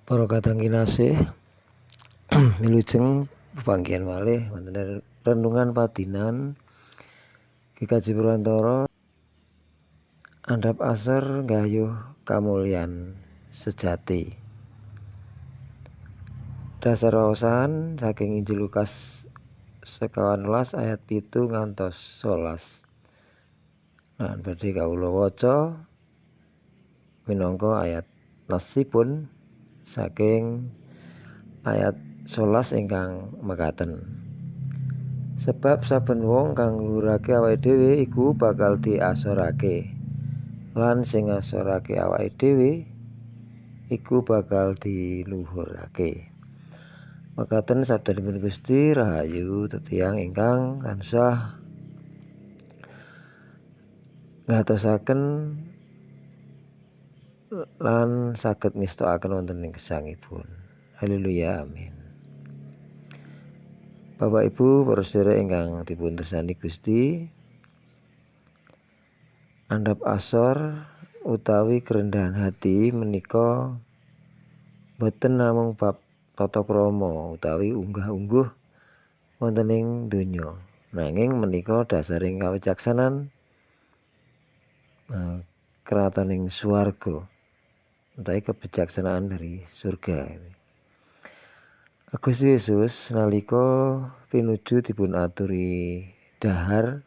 Para kadang kinasih, wilujeng pepanggihan malih wonten renungan padinan GKJ Purwantara. Andhap asor nggayuh kamulyan sejati. Dasar waosan saking Injil Lukas 19 ayat 7 ngantos 11. Lan badhe kawula waca minangka ayat nasipun saking ayat 11 ingkang mekaten. Sebab saben wong kang ngluhurake awake dhewe iku bakal diasorake, lan sing ngasorake awake dhewe iku bakal diluhurake. Mekaten sabdanipun Gusti, rahayu tetiang ingkang tansah ngatosaken lan saged ngestokaken wonten ing gesangipun. Haleluya, amin. Bapak Ibu, para sedherek ingkang dipun tresnani Gusti, andhap asor utawi kerendahan hati menika boten namung bab tata krama utawi unggah-ungguh wonten ing donya, nanging menika dasaring kawicaksanan kratoning swarga utawi kebijaksanaan dari surga. Gusti Yesus nalika pinuju dipun aturi dahar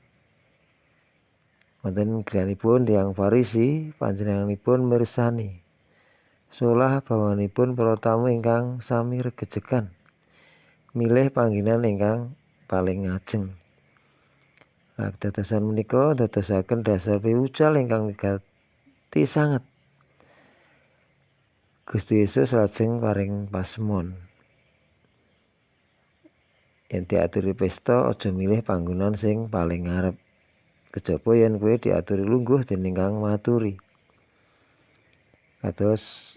wonten griyanipun tiyang Farisi, panjenenganipun mirsani solah bawanipun para tamu ingkang sami regejegan milih panggenan ingkang paling ngajeng. Kadadosan menika dadosaken dasar piwucal ingkang wigati sanget. Gusti Yesus lajeng paring pasemon. Yen diaturi pesta aja milih panggonan sing paling ngarep. Kejaba yen kowe diaturi lungguh dening kang maturi. Kados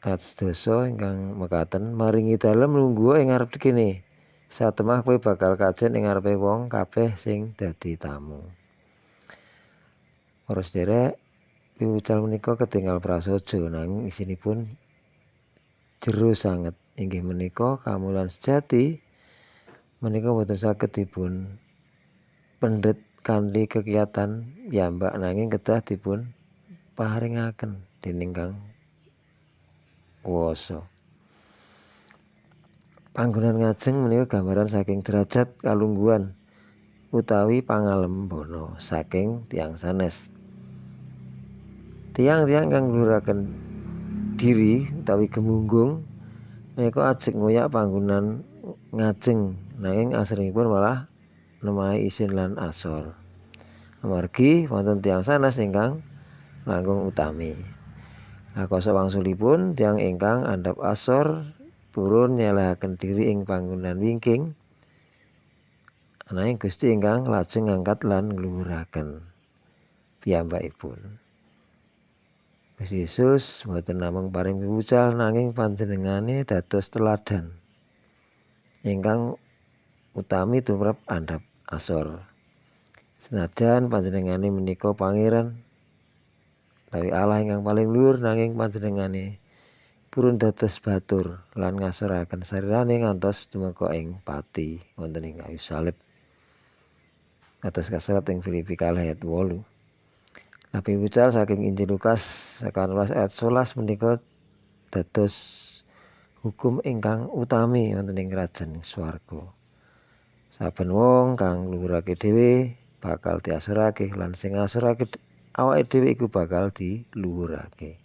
ayat sedasa ingkang mekaten, maringi dalem lungguh ing ngarep kene. Satemah kowe bakal kajen ing ngarepe wong kabeh sing dadi tamu. Para sedherek, piwucal menika ketingal prasaja nanging isinipun jero sanget. Inggih menika kamulyan sejati menika boten saged dipun pendhet kanthi kegiatan piyambak, nanging kedah dipun paringaken dening Kang Kuwasa. Panggonan ngajeng menika gambaran saking derajat kalungguhan utawi pangalembana saking tiyang sanes. Tiyang-tiyang kang ngluhuraken diri utawi gemunggung menika ajeg ngoyak panggonan ngajeng, nanging asringipun malah nemahi isin lan asor. Amargi wonten tiyang sanes ingkang langkung utami. Kosok wangsulipun tiyang ingkang andhap asor purun nyelehaken diri ing panggonan wingking, ananging Gusti ingkang lajeng ngangkat lan ngluhuraken piyambakipun. Gusti Yesus boten namung paring piwucal, nanging panjenengane dados teladan ingkang utami tumrap andhap asor. Senajan panjenengane menika pangeran utawi Allah ingkang paling luhur, nanging panjenengane purun dados batur lan ngasoraken sarirane ngantos tumeka ing pati wonten ing kayu salib. Kados kaserat ing Filipi 2 ayat 8. Nah, piwucal saking Injil Lukas 19 ayat 11 menika dados hukum ingkang utami wonten ing krajan swarga. Saben wong kang ngluhurake dhewe bakal diasorake, lan sing ngasorake awake dhewe iku bakal diluhurake.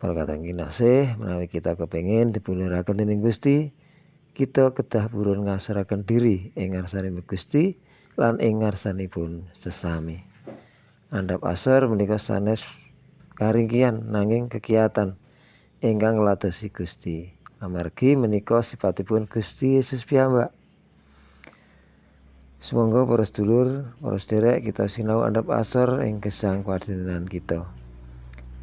Para kadang kinasih, menawi kita kepengin dipunluhuraken dening Gusti, kita kedah purun ngasoraken diri ing ngarsanipun Gusti lan ing ngarsanipun sesami. Andhap asor menika sanes karingkihan nanging kegiatan ingkang ngladosi Gusti. Amargi menika sipatipun Gusti Yesus piyambak. Sumangga para sedulur, para sederek kita sinau andhap asor ing gesang padintenan kita.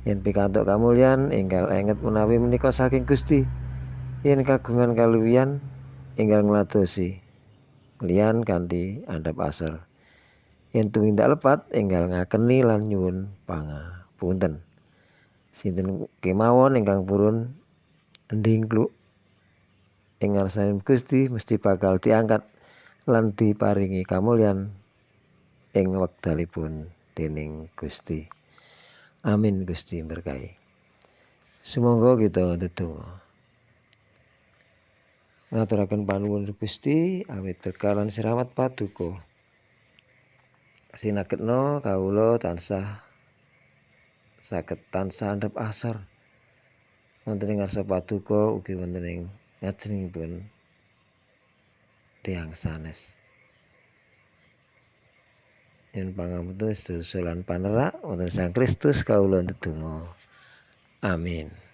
Yen pikantuk kamulyan, enggal enget menawi menika saking Gusti. Yen kagungan kaluwihan, enggal ngladosi liyan kanthi andhap asor. Yen tumindak lepat, enggal ngakeni lan nyuwun pangapunten. Sinten kemawon ingkang purun ndingkluk ing ngarsanipun Gusti mesti bakal diangkat lan diparingi kamulyan ing wekdalipun dening Gusti. Amin. Gusti berkahi. Sumangga kita ndedonga. Ngaturaken panuwun Gusti awit berkah lan siramat paduka. Sinagedna kawula tansah saged tansah andhap asor wonten ing ngarsa paduka ugi wonten ing ngajengipun tiyang sanes. Nyuwun pangapunten sedasa lan panerak wonten Sang Kristus kawula ndedonga. Amin.